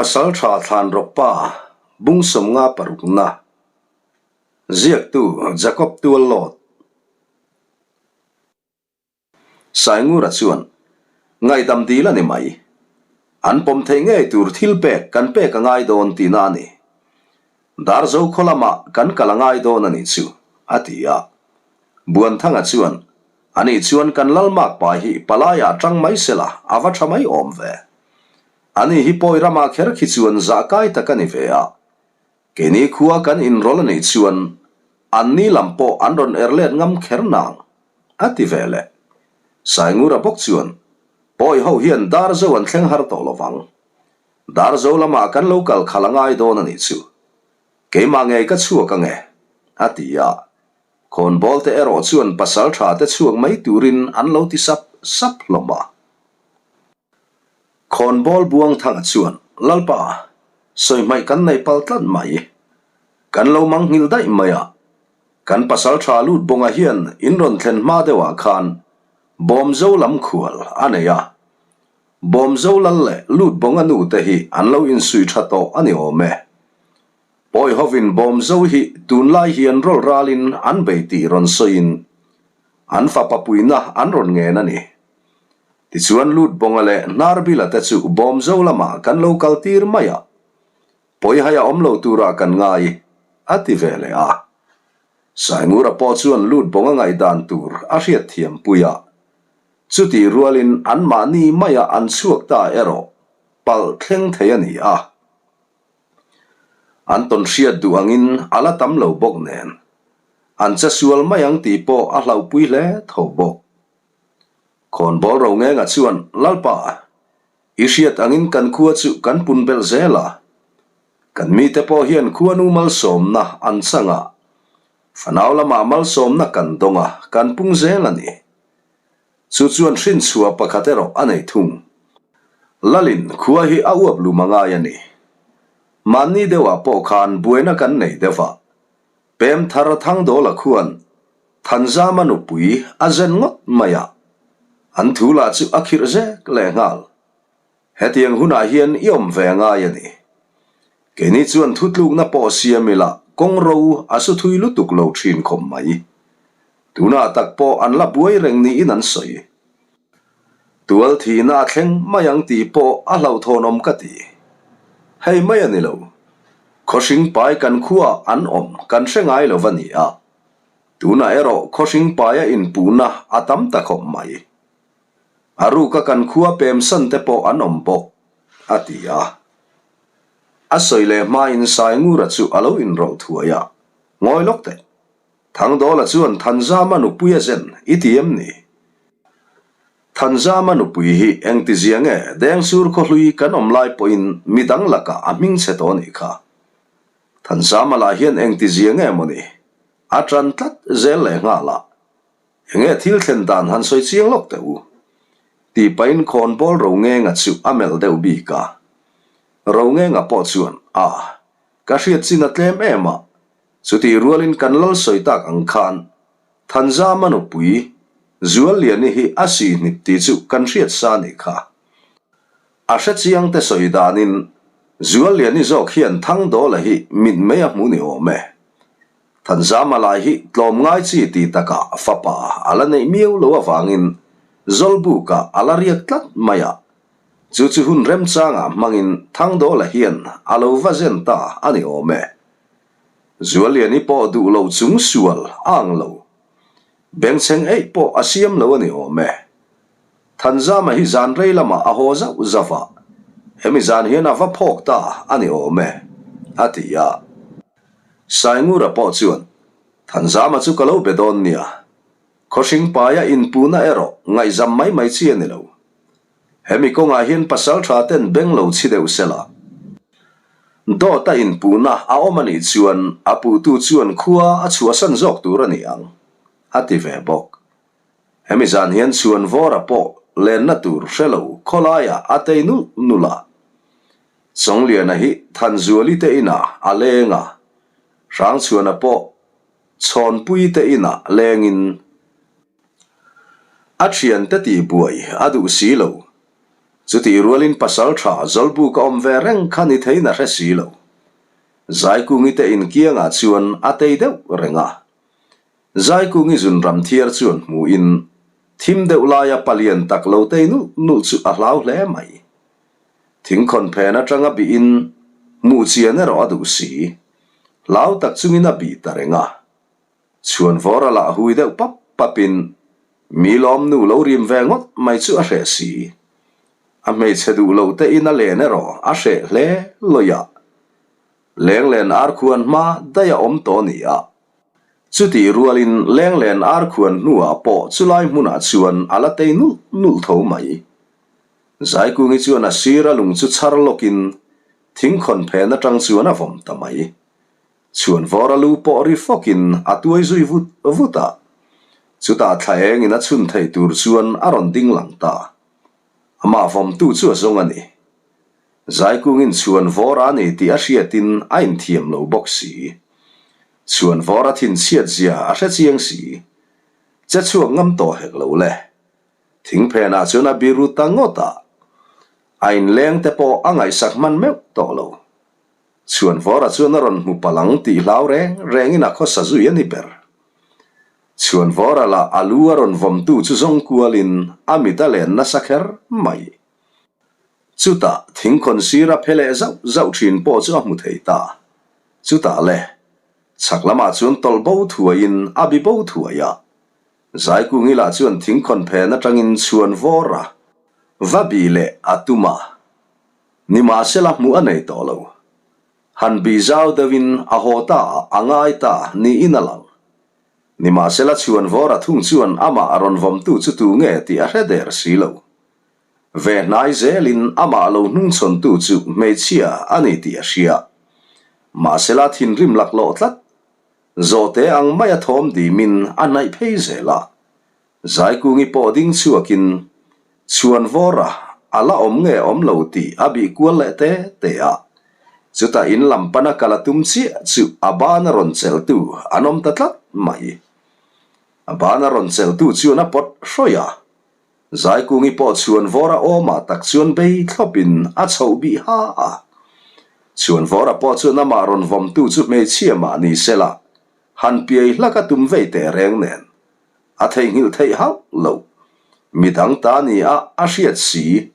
Pasalṭha Thlanrawkpa bung 56na Ziaktu Jacob Tuallawt Saingura chuan ngaihdam dil a ni mai. An pawm theih ngei tur thil pek kan pek a ngai dawn tihna a ni. Darzo khaw lamah kan kal a ngai dawn a nih chu, a ti a. Buanthanga chuan, Ani chuan kan Lalmak pa hi palaiah tang mai sela a va tha mai awm ve. Ani hi pawi ramah kher khi chuan zah kai tak a ni ve a. Keini khua kan inrawlh a nih chuan anni lam pawh an rawn er let ngam kher nang, a ti ve leh. Saingura bawk chuan, Pawi ho hian Darzo an thleng har tawh lovang. Darzo lamah kan lo kal khalh a ngai dawn a nih chu. Keimah ngei ka chhuak ange, a ti a. Khawnbawl te erawh chuan pasal tha te chhuak mai turin an lo ti sap sap hlawm a. Khawnbawl Buangthanga chuan, Lalpa, sawi hmaih kan nei pal tlat mai. Kan lo mang nghilh daih mai a. Kan pasal tha lut bawnga hian in rawn thlen hma deuhah khan Bawmzo lam khual a nei a. Bawmzo lal leh lut bawnga nu te hi an lo insui tha tawh a ni awm e. Pawi hovin Bawmzo hi tunlai hian rawlh ralin an bei tih rawn sawiin an fapa puina an rawn ngen a ni. Tichuan lut bawnga leh Hnarbila te chu Bawmzo lamah kan lo kal tir mai a. Pawihai a awm lo turah kan ngai, a ti ve leh a. Saingura pawh chuan lut bawng a ngaihdan tur a hriat thiam pui a. Chutih rualin anmahni maia an chhuak ta erawh palh thleng thei a ni a. An tawn hriat duh angin a la tam lo bawk nen, an che sual mai ang tih pawh a hlauhpui hle tho bawk. Khawnbawl Rongenga chuan, Lalpa, I hriat angin kan khua chu kan pun belh zel a, kan mite pawh hian khuanu malsawmna an chang a, fanau lamah malsawmna kan dawng a, kan pung zel a ni. Chu chuan hrinchhuah pakhat erawh a nei thung. Lalin khua hi a uap lum a ngai a ni. Mahni deuhah pawh khan buaina kan nei deuh a, pem thar Thangdawla khuan Thanzama nupui a zen ngawt mai a, an thu lah chu a khirh zek leh nghal. Hetiang hunah hian i awm ve ngai a ni. Keini chuan thutlukna pawh siam ila kawng ro a su thui lutuk lo thin khawp mai. Tunah tak pawh an la buai reng niin an sawi. Tual thihna a thleng mai ang tih pawh a hlauhthawnawm ka ti. Hei mai a ni lo. Khawhring pai kan khuaah an awm kan hre ngai lo va ni a. Tunah erawh khawhring paia inpuhna a tam ta khawp mai. A ruka kan khua pemsan te pawh an awm bawk, a ti a. A sawi leh hmain Saingura chu a lo inrawlh thuai a, Ngawi lawk teh. Thangdawla chuan Thanzama nupui a zen i ti em ni? Thanzama nupui hi engtizia nge Dengsur khawhlui kan awm lai pawhin midang lakah a hming chhe tawh nih kha. Thanzama lah hian engtizia nge maw ni? A ṭan tlat zel leh nghal a, Enge thil thlen dan han sawi chiang lawk teh u? Tih pahin khawnbawl Rongenga chu a melh deuh bik a. Rongenga pawh chuan, A, ka hriat chin a tlem em a, chutih rualin kan lal sawi tak ang khan Thanzama nupui Zualliani hi a sihhnip tih chu kan hriat sa nih kha. A hre chiang te sawi danin Zualliani zawk hian Thangdawla hi mitmei a hmu ni awm e. Thanzama lai hi tlawmngai chi ti takah fapa a la neih miau lo avangin Zawlbuka a la riak tlat mai a, chu chu hun remchangah hmangin Thangdawla hian a lo va zen ta a ni awm e. Zualliani pawh duh lo chung sual a ang lo. Bengchheng eih pawh a siam lo a ni awm e. Thanzama hi zan rei lamah a haw zauh zauh a, hemi zan hian a va phawk ta a ni awm e, a ti a. Saingura pawh chuan, Thanzama chu ka lo be dawn nia, khawhring paia inpuhna erawh ngaihzam mai mai chi a ni lo. Hemi kawngah hian pasal tha ten beng lo chhi deuh se la. Dawt a inpuhna a awm a nih chuan a puhtu chuan khua a chhuahsan zawk tur a ni ang, a ti ve bawk. Hemi zan hian chhuan vawra pawh lenna tur hre lo khawlaiah a tei nulh nulh a. Chawngliana hi Thanzuali te inah a leng a, Hrangchhuana pawh Chhawnpui te inah lengin a thiante tihbuai a duh si lo. Chutih rualin pasal tha Zawlbuk a awm ve reng kha ni theiin a hre si lo. Zaikungi te inkiangah chuan a tei deuh reng a. Zaikungi zunram thiar chuan hmuhin thim deuh laia palian tak lo tei nulh nulh chu a hlau hle mai. Thingkhawn phen atanga bihin hmuh chian erawh a duh si. Hlau tak chungin a bih ta reng a. Chhuanvawr a lah hui deuh pap papin mi lawmnu lo rim ve ngawt mai chu a hreh si. A hmeichhe duh lo te in a len erawh a hreh hle lawih a. Lenglen arkhuan hma daih a awm tawh ni a. Chutih rualin lenglen arkhuan hnuah pawh chulai hmunah chuan a la tei nulh nulh tho mai. Zaikungi chuan a sira lung chu chhar lawkin thingkhawn phen atang chuan a vawm ta mai. Chhuanvawra lu pawh ri fawkin a tuai zui vut vut a, chutah thla engin a chhun theih tur chuan a rawn ding lang ta. Amah vawmtu chu a zawng a ni. Zaikungin Chhuanvawra a ni tih a hriatin a inthiam lo bawk si. Chhuanvawra thinchhiat zia a hre chiang si. Che chhuak ngam tawh hek lo le. Thingphenah chuan a biru ta ngawt a, a inleng te pawh a ngaihsak hman meuh tawh lo. Chhuanvawra chuan a rawn hmu palh ang tih hlau reng rengin a khawsa zui a ni ber. Chhuanvawra lah a lu a rawn vawmtu chu zawng kualin a mit a len nasa kher mai. Chutah thingkhawn sir a phe leh zauh zauh thin pawh chu a hmu thei ta. Chutah le, chhak lamah chuan tawlh bo thuaiin a bi bo thuai a. Zaikungi lah chuan thingkhawn phen atangin Chhuanvawra va bih leh a tum a. Nimahsela hmuh a nei tawh lo. Han bih zau deuhin a haw ta a, a ngai ta niin a lang. Nimahsela Chhuanvawra thung chuan amah a rawn vawmtu chu tu nge tih a hre der si lo. Ve hnai zelin amah lo hnungchhawntu chu hmeichhia a ni tih a hria. Mahsela thinrim laklawh tlat. Zawhte ang maia thawm dimin a hnaih phei zel a. Zaikungi pawh ding chhuakin Chhuanvawra a la awm nge awm lo tih a bih kual leh te te a. Chutah in lam pana kal a tum chiah chu a bana rawn chelhtu an awm ta tlat mai. A bana rawn chelhtu chuan a pawt hrawih a. Zaikungi pawh Chhuanvawra awmah tak chuan bei thlawpin a chhoh bih ha a. Chhuanvawra pawh chuan amah rawn vawmtu chu hmeichhia mah ni sela han piai hlak a tum vei teh reng nen. A theihnghilh theih hauh loh. Midang ta ni a a hriat si.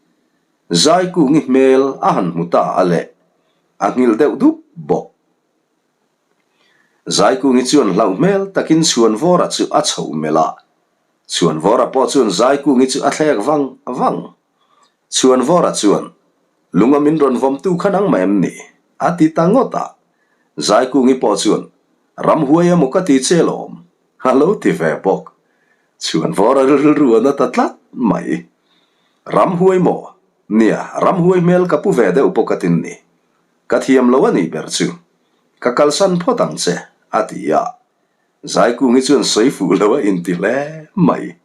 Zaikungi hmel a han hmu ta a leh. A nghilh deuh dup bawk. Zaikungi chuan hlauh hmel takin Chhuanvawra chu a chhoh melh a. Chhuanvawra pawh chuan Zaikungi chu a thlek vang vang. Chhuanvawra chuan, Lunga min rawn vawmtu kha nangmah em ni? a ti ta ngawt a. Zaikungi pawh chuan, Ramhuai emaw ka ti che lawm. A lo ti ve bawk. Chhuanvawra rilru a na ta tlat mai. Ramhuai maw? Nia, ramhuai hmel ka pu ve deuh pawh ka tin ni. Ka thiam lo a nih ber chu. Ka kalsan phawt ang che, a ti a. Zaikungi chuan sawi fuh lo a inti hle mai.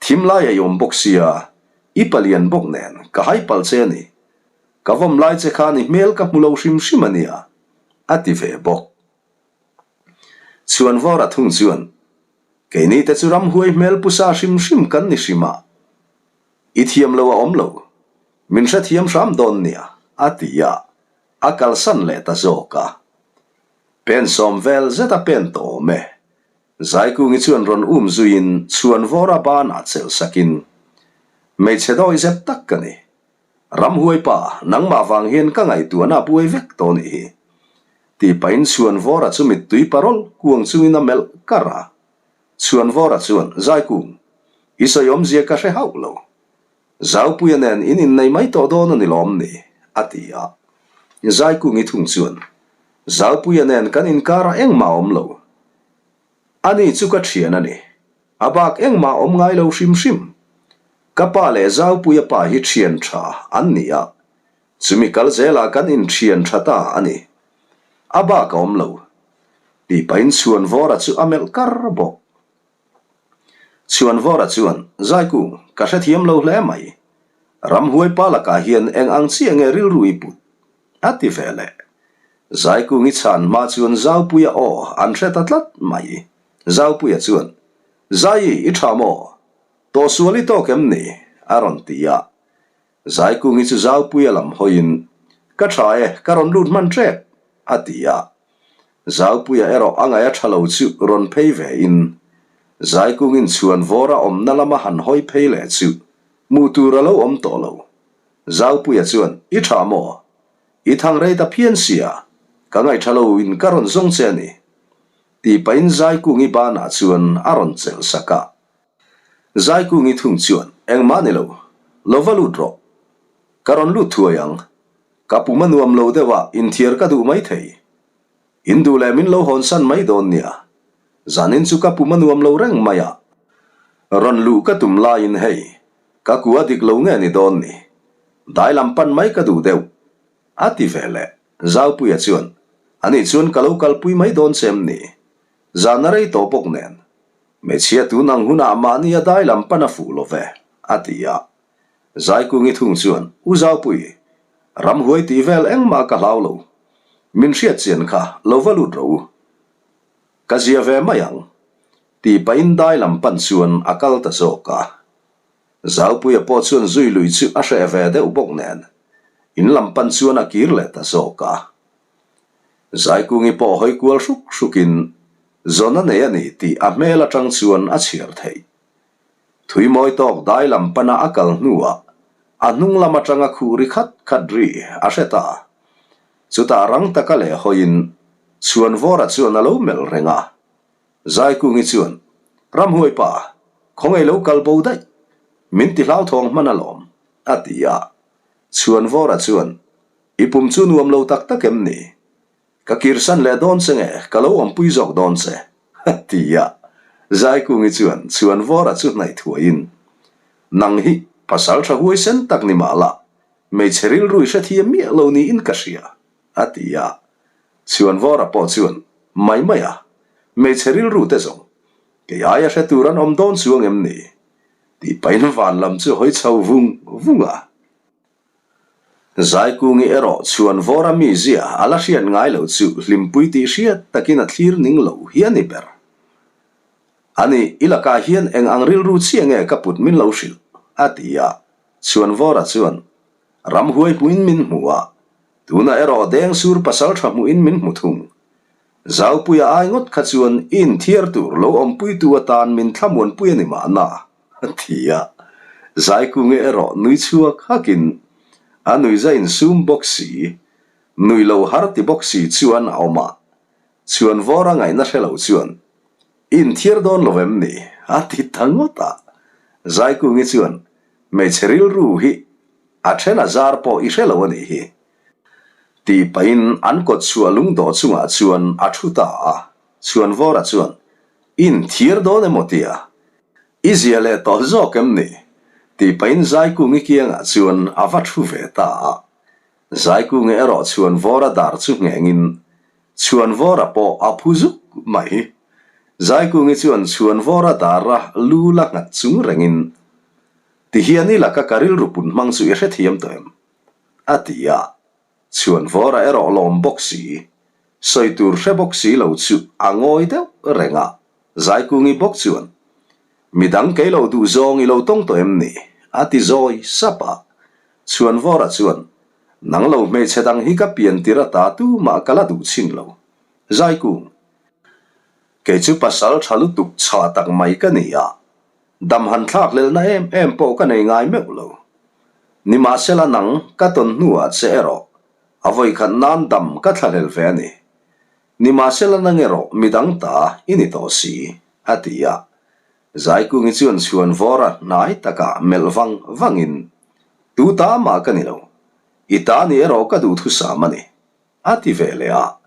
Thim lai a i awm bawk sia, i palian bawk nen ka hai palh che a ni. Ka vawm lai che khan i hmel ka hmu lo hrim hrim a nia, a ti ve bawk. Chhuanvawra thung chuan, Keini te chu ramhuai hmel pusa hrim hrim kan ni hrim a, i thiam lo a awm lo, min hrethiam hram dawn nia, a ti a, a kalsan leh ta zawk a. Pen sawm vel zet a pen tawh awm e. Zaikungi chuan rawn um zuiin Chhuanvawra banah chelh sakin, Hmeichhe dawi zep tak ka ni. Ramhuai pa, nangmah vang hian ka ngaihtuahna a buai vek tawh nih hi. Tih pahin Chhuanvawra chu mittui parawl kuang chungin a melh kar a. Chhuanvawra chuan, Zaikung, i sawi awmzia ka hre hauh lo. Zaupuia nen in innei mai tawh dawn a ni lawm ni? a ti a. Zaikungi thung chuan, Zaupuia nen kan inkarah engmah a awm lo. Ani chu ka thian a ni. A bak engmah awm ngai lo hrim hrim. Ka pa leh Zaupuia pa hi thian tha an ni a, chumi kal zelah kan inthian tha ta a ni. A bak a awm lo. Tih pahin Chhuanvawra chu a melh kar bawk. Chhuanvawra chuan, Zaikung, ka hrethiam lo hle mai. Ramhuai pa lakah hian eng ang chiah nge rilru i put? A ti ve leh. Zaikungi chhan hma chuan Zaupuia aw an hre ta tlat mai. Zaupuia chuan, Zai, i tha maw? Tawhsual i tawk em ni? a rawn ti a. Zaikungi chu Zaupuia lam hawiin, Ka tha e, ka rawn lut hman ṭep, a ti a. Zaupuia erawh a ngaih a ṭha lo chu rawn phei ve in, Zaikungin chhuan vawra awmna lama han hawi phei leh chu hmuh tur a lo awm tawh lo. Zaupuia chuan, I ṭha maw? I thang rei ta phian sia, ka ngaih ṭha lo in ka rawn zawng che a ni. Tih pahin Zaikungi banah chuan a rawn chelh sak a. Zaikungi thung chuan, Engmah ni lo, lo va lut rawh. Ka rawn lut thuai ang. Ka pum a nuam lo deuh a, inthiar ka duh mai thei. In duh leh min lo hawnsan mai dawn nia. Zanin chu ka pum a nuam lo reng mai a. Rawn luh ka tum laiin hei, ka ku a dik lo nge ni dawn ni. Dai lam pan mai ka duh deuh. A ti ve leh. Zaupuia chuan, Anih chuan ka lo kalpui mai dawn che em ni? Zan a rei tawh bawk nen. Hmeichhia tun ang hunah mahni a dai lam pan a fuh lo ve, a ti a. Zaikungi thung chuan, U Zaupui, ramhuai tih vel engmah ka hlau lo. Min hriat chian kha lo va lut rawh u. Ka zia ve mai ang, tih pahin dai lam pan chuan a kal ta zawk a. Zaupuia pawh chuan zui lui chu a hreh ve deuh bawk nen, in lam pan chuan a kir leh ta zawk a. Zaikungi pawh hawi kual hruk hrukin, Zawn a nei a ni tih a hmel atang chuan a chhiar theih. Thui mawi tawk dai lam pana a kal hnuah a hnung lam atanga khuh ri khat khat ri a hre ta. Chutah rang taka leh hawiin Chhuanvawra chuan a lo melh reng a. Zaikungi chuan, Ramhuai pa, khawngaih lo kal bo daih. Min ti hlauthawng hman alawm, a ti a. Chhuanvawra chuan, I pum chu nuam lo tak tak em ni? Ka kirsan leh dawn che nge, ka lo awmpui zawk dawn che, a ti a. Zaikungi chuan Chhuanvawra chu hnaih thuaiin, Nang hi pasal tha huaisen tak ni mah la, hmeichhe rilru i hrethiam miah lo niin ka hria, a ti a. Chhuanvawra pawh chuan, Mai mai a, hmeichhe rilru te zawng, kei aia hre tur an awm dawn chuang em ni? Tih pahin van lam chu hawi chho vung vung a. Zaikungi erawh Chhuanvawra mizia a la hriat ngai lo chu hlimpui tih hriat takin a thlir ning lo hi a ni ber. Ani, i lakah hian eng ang rilru chiah nge ka put min lo hrilh? a ti a. Chhuanvawra chuan, Ramhuai hmuin min hmu a, tunah erawh Dengsur pasal tha hmuhin min hmu thung. Zaupuia ai ngawt kha chuan i inthiar tur lo awmpuitu atan min thlamuanpui a ni mahna. A ti a, Zaikunge erawh nui chhuak hakin a nuiza insum bawk si, nui lo har ti bawk si chuan a awm a, Chhuanvawr a ngaihna hre lo chuan, I inthiar dawn lo em ni? a ti ta ngawt a. Zaikungi chuan, Hmeichhe rilru hi a then a zar pawh i hre lo a nih hi. Tih pahin an kawt chhuah lungdawh chungah chuan a thu ta a, Chhuanvawra chuan, I inthiar dawn emaw tia? I zia leh tawh zawk em ni? Tih pahin Zaikungi kiangah chuan a va thu ve ta a. Zaikungi erawh Chhuanvawra dar chu nghengin Chhuanvawra pawh a phu zuk mai. Zaikungi chuan Chhuanvawra dara lu la nghat chung rengin, Tihian i laka ka rilru pun hmang chu i hrethiam tawh em? a ti a. Chhuanvawra erawh lawm bawk si, sawi tur hre bawk si lo chu a ngawi deuh reng a, Zaikungi bawk chuan, Midang kei lo duh zawng i lo tawng tawh em ni? a ti zawi sap a. Chhuanvawra chuan, Nang lo hmeichhe dang hi ka pian tir ata tumah ka la duh chhin lo. Zaikung, Kei chu pasal tha lutuk chhah tak mai ka ni a, Dam han thlak hlelhna em em pawh ka nei ngai meuh lo. Nimahsela nang ka tawn hnuah che erawh a vawikhat nan dam ka thlahlel ve a ni. Nimahsela nang erawh midang ta i ni tawh si, a ti a. Zaikungi chuan chhuan vawra hnai takah melh vang vangin, Tu ta mah ka ni lo, i ta ni erawh ka duhthusam a ni, a ti ve leh a.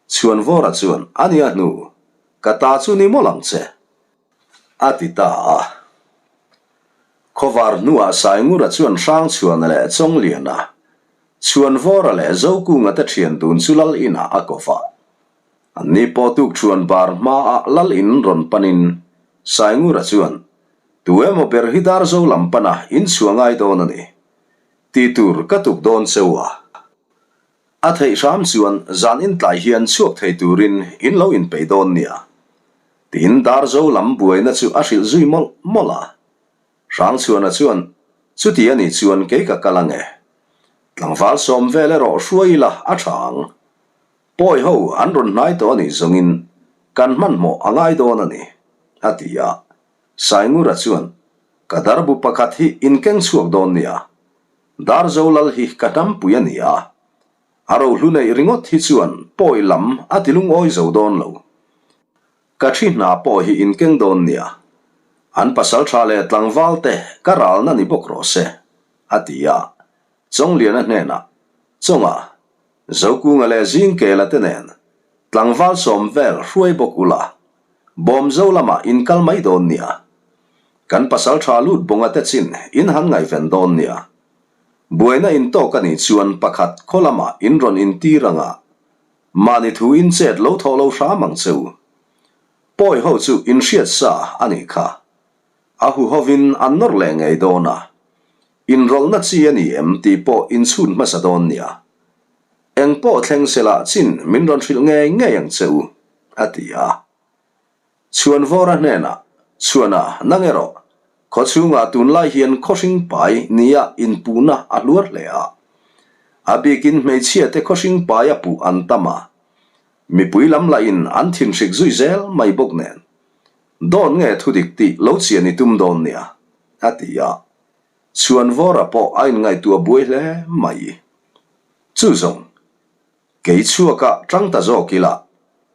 Chhuan vawra chuan, A nia hnu, ka ta chu ni mawlh ang che. A ti ta a. Khawvar hnuah Saingura chuan Hrangchhuana leh Chawngliana, Chhuanvawra leh Zokunga te thian dun chu Lal inah a ko va. Anni pawh tuk thuan bar hmaah Lal in rawn panin Saingura chuan, Tu emaw ber hi Darzo lam pana in chhuah ngai dawn a ni. Ti tur ka tuk dawn cheu a. A theih hram chuan zan intlai hian chhuak thei turin in lo inpeih dawn nia. Tiin Darzo lam buaina chu a hrilh zui mawlh mawlh a. Hrangchhuana chuan. Chuti a nih chuan kei ka kal ange. Tlangval sawm vel erawh hruai ila a tha ang. Pawi ho an rawn hnai tawh a nih zawngin kan hmanhmawh a ngai dawn a ni, a ti a. Saingura chuan, Ka darbu pakhat hi inkeng chhuak dawn nia. Darzo lal hi ka hnampui a ni a. A rohlu neih ringawt hi chuan pawi lam a ti lungawi zo dawn lo. Ka thi hna pawh hi inkeng dawn nia. An pasal tha leh tlangval te ka ralna ni bawk rawh se, a ti a. Chawngliana hnenah, Chawnga, Zokunga leh Zingkela te nen tlangval sawm vel hruai bawk ula, Bawmzo lamah in kal mai dawn nia. Kan pasal tha lut bawnga te chin in han ngaihven dawn nia. Buaina in tawk a nih chuan pakhat khaw lamah in rawn intir anga mahni thu in chet lo thawh lo hram ang che u. Pawi ho chu in hriat sa a nih kha. A huhovin an nawr leh ngei dawn a. Inrawlhna chi a ni em tih pawh in chhun hmasa dawn nia. Eng pawh thleng sela chin min rawn hrilh ngei ngei ang che u, a ti a. Chhuanvawra hnenah, Chhuana, nang erawh, khaw chhungah tunlai hian khawhring pai nia inpuhna a hluar hle a. A bikin hmeichhiate khawhring pai a puh an tam a. Mipui lam lahin an thinhrik zui zel mai bawk nen. Dawn nge thudik tih lo chian i tum dawn nia, a ti a. Chhuanvawra pawh a inngaihtuah buai hle mai. Chu zawng, kei chhuakah tang ta zawk ila,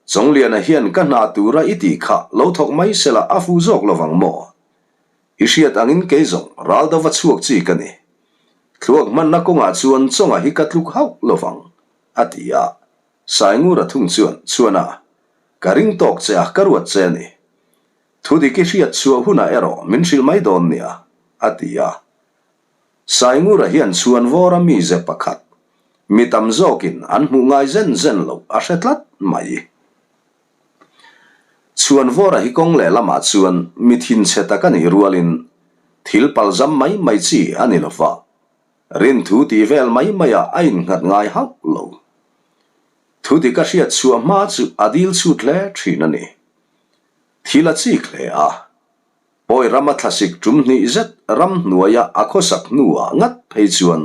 Chawngliana hian ka hna tura i tih kha lo thawk mai sela a fu zawk lovang maw? I hriat angin kei zawng ral dova chhuak chi ka ni. Thluak hmanna kawngah chuan Chawnga hi ka tluk hauh lovang, a ti a. Saingura thung chuan, Chhuana, ka ring tawk che a, ka ruat che a ni. Thu dik i hriat chhuah hunah erawh min hrilh mai dawn nia, a ti a. Saingura hian chhuanvawra mize pakhat, mi tam zawkin an hmuh ngai zen zen loh a hre tlat mai. Chhuanvawra hi kawng lehlamah chuan mi thinchhe tak a nih rualin thil palzam mai mai chi a ni lova, Rinthu tih vel mai maiah a innghat ngai hauh lo. Thu dik a hriat chhuah hma chu a dil chhut hle thin a ni. Thil a chik hle a. Pawi rama thlasik tum hnih zet ram hnuaia a khawsak hnuah ngat phei chuan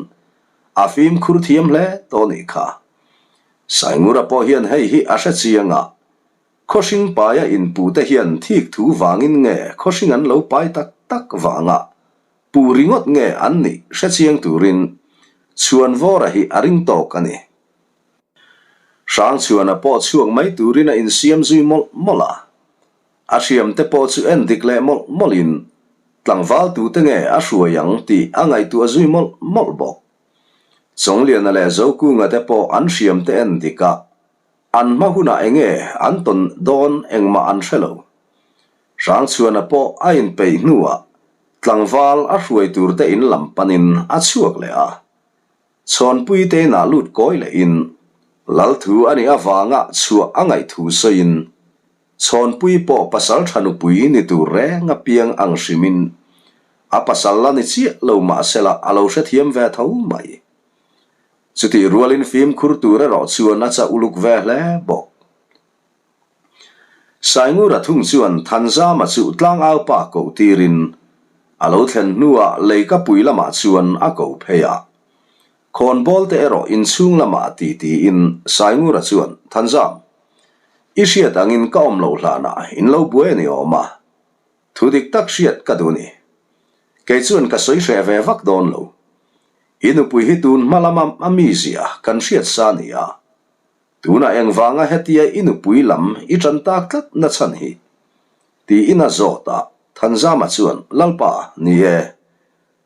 a fimkhur thiam hle tawh nih kha. Saingura pawh hian hei hi a hre chiang a, khawhring paia inpute hian thik thu vangin nge khawhring an lo pai tak tak vanga Pu ringawt nge an nih hrechiang turin Chhuanvawra hi a ring tawk a ni. Hrangchhuana pawh chhuak mai turin a insiam zui mawlh mawlh a. A hriamte pawh chu en dik leh mawlh mawlhin tlangval tute nge a hruai ang tih a ngaihtuah zui mawlh mawlh bawk. Chawngliana leh Zokunga te pawh an hriamte en dik a, an hma hunah enge an tawn dawn engmah an hre lo. Hrangchhuana pawh a inpeih hnuah tlangval a hruai turte in lam panin a chhuak leh a. Chhawnpui te inah lut kawi lehin Lalthu a nih avanga chhuah a ngaih thu sawiin Chhawnpui pawh pasal tha nupui ni tur reng a piang ang hrimin a pasal la ni chiah lo mahsela a lo hrethiam ve tho mai. Chutih rualin fimkhur tur erawh chuan a chah uluk ve hle bawk. Saingura thung chuan Thanzama chu tlangaupa koh tirin a lo thlen hnuah leikapui lamah chuan a ko phei a. Khawnbawl te erawh inchhung lamah ti tiin Saingura chuan, Thanzam, i hriat angin ka awm loh hlanah in lo buai a ni awm a, thu dik tak hriat ka duh ni. Kei chuan ka sawi hreh ve vak dawn lo. I nupui hi tun hma lama a mizia kan hriat sa a ni a, Tunah engvanga hetia i nupui lam i tan tak tlat na chhan hi? tiin a zawt a, Thanzama chuan, Lalpa, ni e.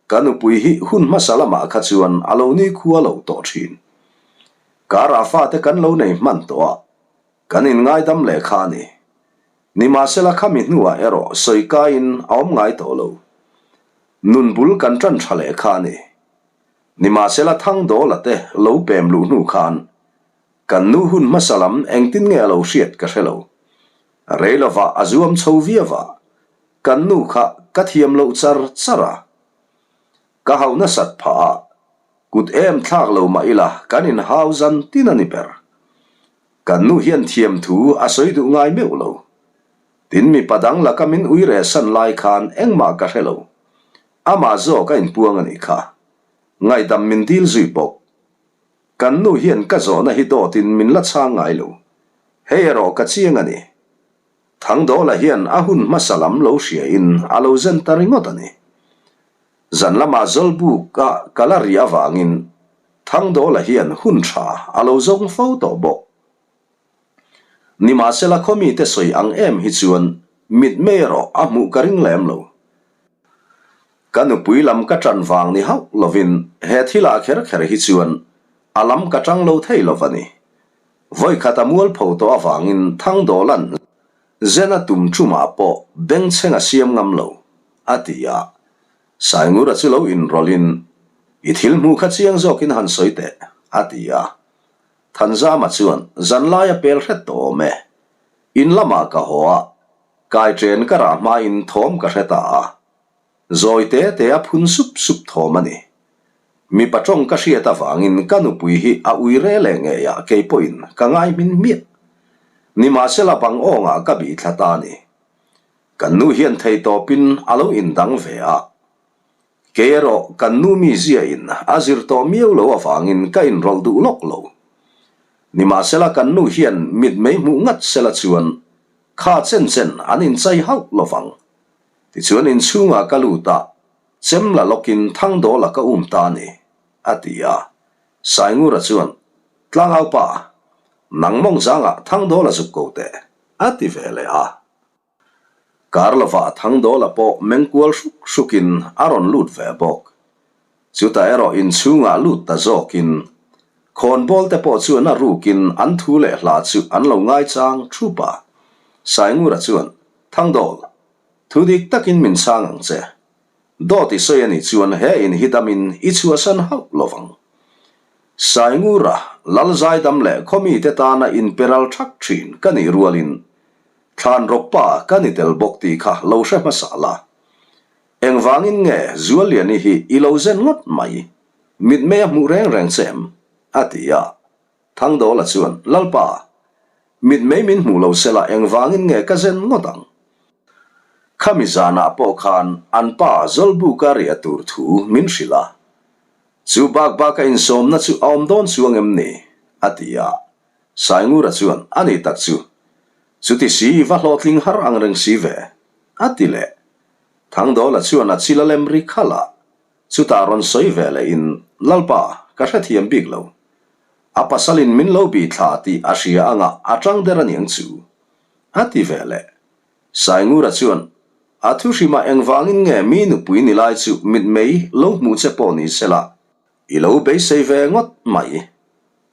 Ka nupui hi hun hmasa lamah kha chuan a lo ni khua lo tawh thin. Karah fate kan lo nei hman tawh a, kan inngaidam leh kha a ni. Nimahsela khami hnuah erawh sawi kaiin a awm ngai tawh lo. Nun bul kan tan tha leh kha a ni. Nimahsela Thangdawla te lo pem luh hnu khan kan nu hun hmasa lam engtin nge a lo hriat ka hre lo. Rei lovah a zuam chho viau a, kan nu kha ka thiam loh char char a. Ka hauh nasat phah a, kut em thlak lo mah ila kan inhau zan tin a ni ber. Kan nu hian thiam thu a sawi duh ngai meuh lo. Tin mipa dang laka min ui reh san lai khan engmah ka hre lo. Amah zawk a inpuang a nih kha. Ngaihdam min dil zui bawk. Kan nu hian ka zawhna hi dawtin min la chhang ngai lo. Hei erawh ka chiang a ni. Thangdawla hian a hun hmasa lam lo hriain a lo zen ta ringawt a ni. Zan lamah Zawlbuk a kal a ri avangin Thangdawla hian hun tha a lo zawng fo tawh bawk. Nimahsela khaw mite sawi ang em hi chuan mitmei erawh a hmuh ka ring lem lo. Ka nupui lam ka ṭan vang ni hauh lovin he thilah kher kher hi chuan a lam ka ṭang lo thei lo va ni. Vawikhat a mualpho tawh avangin Thangdawla'n Zena tum ṭumah pawh bengchheng a siam ngam lo, a ti a. Saingura chu lo inrawlhin, I thil hmuh kha chiang zawkin han sawi teh, a ti a. Thanzama chuan, Zanlai a pel hret tawh awm e. In lamah ka haw a, kaiṭen ka rah hmain thawm ka hre ta a. Zawi te te a phun sup sup thawm a ni. Mipa tawng ka hriat avangin ka nupui hi a ui re leh ngei a kei pawhin ka ngai hmin hmiah. Nimahsela bang awngah ka bih thla ta a ni. Kan nu hian theitawpin a lo indang ve a. Kei erawh kan nu miziain a zir tawh miau lo avangin ka inrawlh duh lawk lo. Nimahsela kan nu hian mitmei hmuh ngat sela chuan kha chen chen an inchai hauh lovang. Tichuan inchhungah ka lut a, chem la lawkin Thangdawla ka um ta a ni, a ti a. Saingura chuan, Tlangaupa, nang mawng zangah Thangdawla zuk ko teh, a ti ve leh a. Kar lovah Thangdawla pawh mengkual hruk hrukin a rawn lut ve bawk. Chutah erawh inchhungah lut ta zawkin, khawnbawl te pawh chuan a rukin an thu leh hla chu an lo ngaichang thup a. Saingura chuan, Thangdawl, thu dik takin min chhang ang che. Dawt i sawi a nih chuan he in hi damin i chhuahsan hauh lo vang. Saingura, Lal Zaidam leh khawmite tana inperal thak thin ka nih rualin thlan rawppa ka ni tel bawk tih kha lo hre hmasa la. Engvangin nge Zualliani hi i lo zen ngawt mai? Mitmei a hmuh reng reng che em? a ti a. Thangdawla chuan, Lalpa, mitmei min hmuh lo sela engvangin nge ka zen ngawt ang? Khami zanah pawh khan an pa Zawlbuka riah tur thu min hrilh a. Chu bak baka insawmna chu a awm dawn chuang em ni? a ti a. Saingura chuan, A ni tak chu. Chuti si va hlawhtling har ang reng si ve, a ti leh. Thangdawla chuan a chil a lem ri khalh a. Chutah rawn sawi ve lehin, Lalpa, ka hrethiam bik lo. A pasalin min lo bih thla tih a hria anga a tang der aniang chu. A ti ve leh. Saingura chuan, A thu hrimah engvangin nge mi nupui ni lai chu mitmei lo hmuh che pawh ni sela, i lo beisei ve ngawt mai.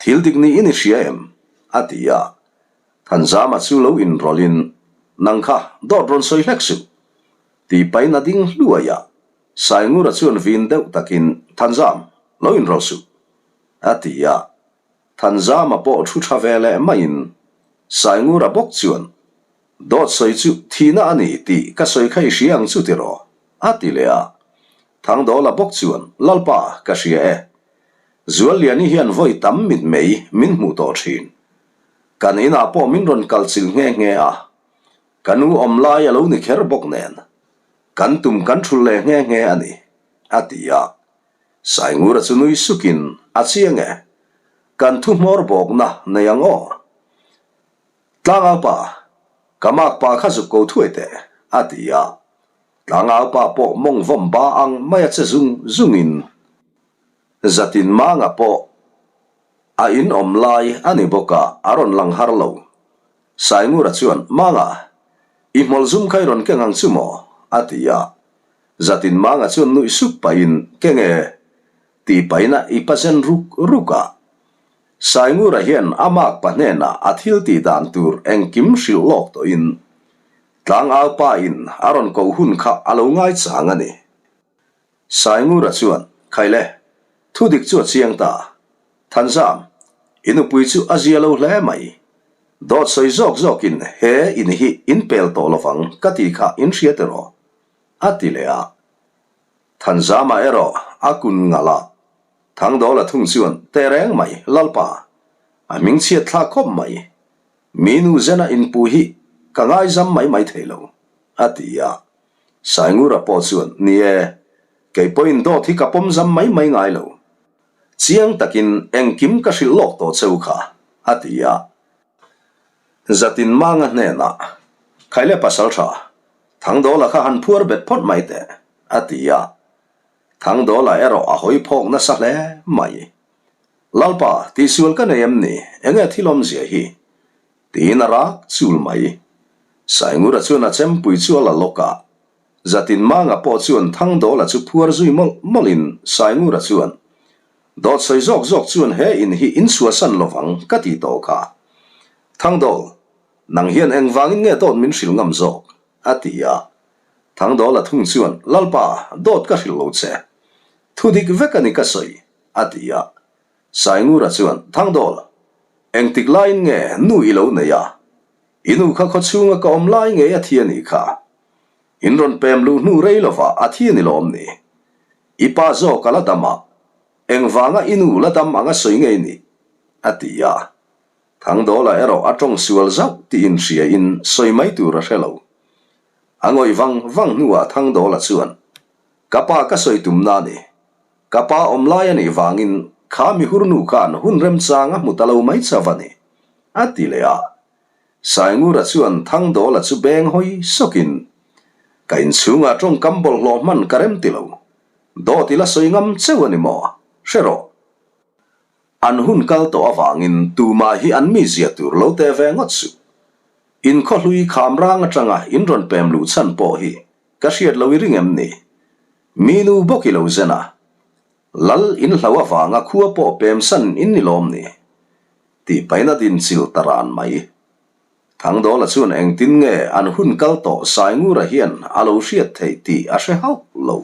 Thil dik niin i hria em? a ti a. Thanzama chu lo inrawlhin, Nang kha dawt rawn sawi hlek suh. Tih pahin a ding hluai a. Saingura chuan vin deuh takin, Thanzam, lo inrawlh suh, a ti a. Thanzama pawh thu tha ve leh maiin Saingura bawk chuan, Dawt sawi chu thihna a ni tih ka sawi kha i hria ang chu tiraw? a ti leh a. Thangdawla bawk chuan, Lalpa, ka hria e. Zualliani hian vawi tam mitmei min hmuh tawh thin. Kan inah pawh min rawn kal chilh nghe nghe a. Ka nu awm lai a lo ni kher bawk nen. Kan tum kan thul leh nghe nghe a ni, a ti a. Saingura chu nui sukin, A chiang e. Kan thu hmawr bawkna nei ang aw. Tlangaupa, ka makpa kha zuk ko thuai teh, a ti a. Tlangaupa pawh mawng vawm ba ang mai a che zung zungin, Zatin manga pawh a in awm lai a ni bawk a, a rawn lang har lo. Saingura chuan, Manga, i hmawlh zum kha i rawn keng ang chu maw? a ti a. Zatin Manga chuan nuih sup pahin, Keng e, tih pahin a i pazen ruk ruk a. Saingura hian a makpa hnenah a thil tih dan tur engkim hrilh lawk tawhin, Tlangau pa in a rawn koh hun kha a lo ngaichang a ni. Saingura chuan, Khaile, thu dik chu a chiang ta. Thanzam, i nupui chu a zia lo hle mai. Dawt sawi zawk zawkin he in hi in pel tawh lovang ka ti kha in hria tiraw? a ti leh a. Thanzama erawh a kun ngalh a. Thangdawla thung chuan, Teh reng mai, Lalpa, a hmingchhiat thlak khawp mai. Mi nu zena inpu hi ka ngaizam mai mai thei lo, a ti a. Saingura pawh chuan, Ni e, Kei pawhin dawt hi ka pawm zam mai mai ngai lo. Chiang takin engkim ka hrilh lawk tawh cheu kha, a ti a. Zatin Manga hnenah, Khaile pasal tha, Thangdawla kha han phuar bet phawt mai teh, a ti a. Thangdawla erawh a hawi phawk nasa hle mai. Lalpa, tihsual ka nei em ni? Enge thil awmzia hi? Tiin a rak chul mai. Saingura chuan a chempui chu a la lawk a. Zatin Manga pawh chuan Thangdawla chu phuar zui mawlh mawlhin Saingura chuan, Dawt sawi zawk zawk chuan he in hi in chhuahsan lovang ka ti tawh kha. Thangdawl, nang hian engvangin nge dawt min hrilh ngam zawk? a ti a. Thangdawla thung chuan, Lalpa, dawt ka hrilh lo che. Thudik vek a ni ka sawi, a ti a. Saingura chuan, Thangdawl, engtik laiin nge nu i lo nei a? I nu kha khawchhunga ka awm lai ngei a thi a nih kha. In rawn pem luh hnu rei lovah a thi a ni lawm ni? I pa zawk a la dam a, engvanga i nu la dam anga sawi ngei ni? a ti a. Thangdawla erawh a tawng sual zauh tih inhriain sawi mai tur a hre lo. A ngawih vang vang hnuah Thangdawla chuan, Ka pa ka sawi tumna a ni. Ka pa awm lai a nih vangin kha mihurnu khan hun remchang a hmu ta lo mai chauh a ni, a ti leh a. Saingura chuan Thangdawla chu beng hawi sawkin, Ka inchhungah tawngkam bawlhhlawh hman ka rem ti lo. Dawt i la sawi ngam cheu a ni maw? Hre rawh. An hun kal tawh avangin tumah hi an mizia tur lo te ve ngawt suh. In khawhlui kham rang atanga in rawn pem luh chhan pawh hi ka hriat lo i ring em ni? Mi nu bawk i lo zen a, Lal in hlo avanga khua pawh pem san in ni lawm ni? Tih pahin a din chil ta ran mai. Thangdawla chuan engtin nge an hun kal tawh Saingura hian a lo hriat theih tih a hre hauh lo.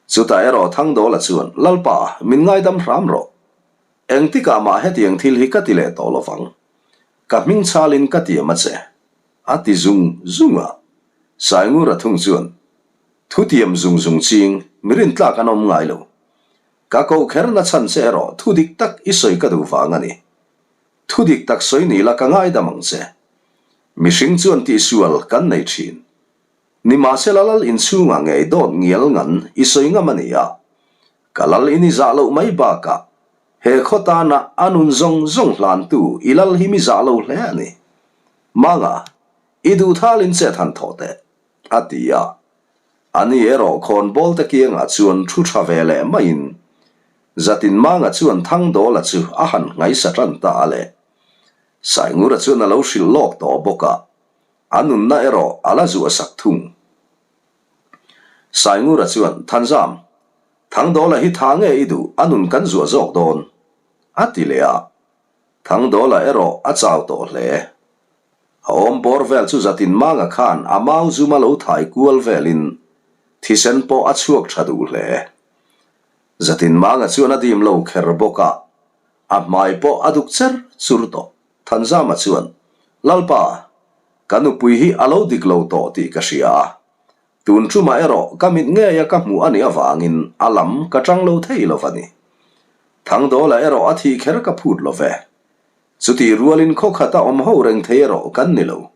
Chutah erawh Thangdawla chuan, Lalpa, min ngaidam hram rawh. Engtikah mah hetiang thil hi ka ti leh tawh lovang. Ka hming chalin ka tiam a che. A ti zung zung a. Saingura thung chuan, Thutiam zung zung ching, mi rintlak an awm ngai lo. Ka koh kher na chhan che erawh thu dik tak i sawi ka duh vang a ni. Thu dik tak sawi ni la ka ngaidam ang che. Mihring chuan tihsual kan nei thin. Nimahsela lal inchhungah ngei dawt ngial ngan i sawi ngam a ni a. Ka lal in i zah loh mai bakah he khaw tana a nun zawng zawng hlantu i lal hi mi zah lo hle a ni. Manga, i duh thalin chet han thawh teh. A ti a. Ani erawh khawnbawl te kiangah chuan thu tha ve leh maiin Zatinmanga chuan Thangdawla chu a han nghaisa tan ta a le. Saingura chuan a lo hrilh lawk tawh bawk a, a nunna erawh a la zuah sak thung. Saingura chuan, Thanzam, Thangdawla hi tha nge i duh, a nun kan zuah zawk dawn? a ti leh a. Thangdawla erawh a chau tawh hle. A awm bawr vel chu zatin manga khan a mau zum a lo thai kual velin thisen pawh a chhuak tha duh hle. Zatin manga chuan a dim lo kher bawk a, a hmai pawh a duk cher chur tawh. Thanzama chuan, Lalpa, ka nupui hi a lo dik lo tawh tih ka hria a, Tun ṭumah erawh ka mit ngeia ka hmuh a nih avangin a lam ka ṭang lo thei lo va ni. Thangdawla erawh a thih kher ka phut lo ve. Chutih rualin khaw khata awm ho reng thei erawh kan ni lo.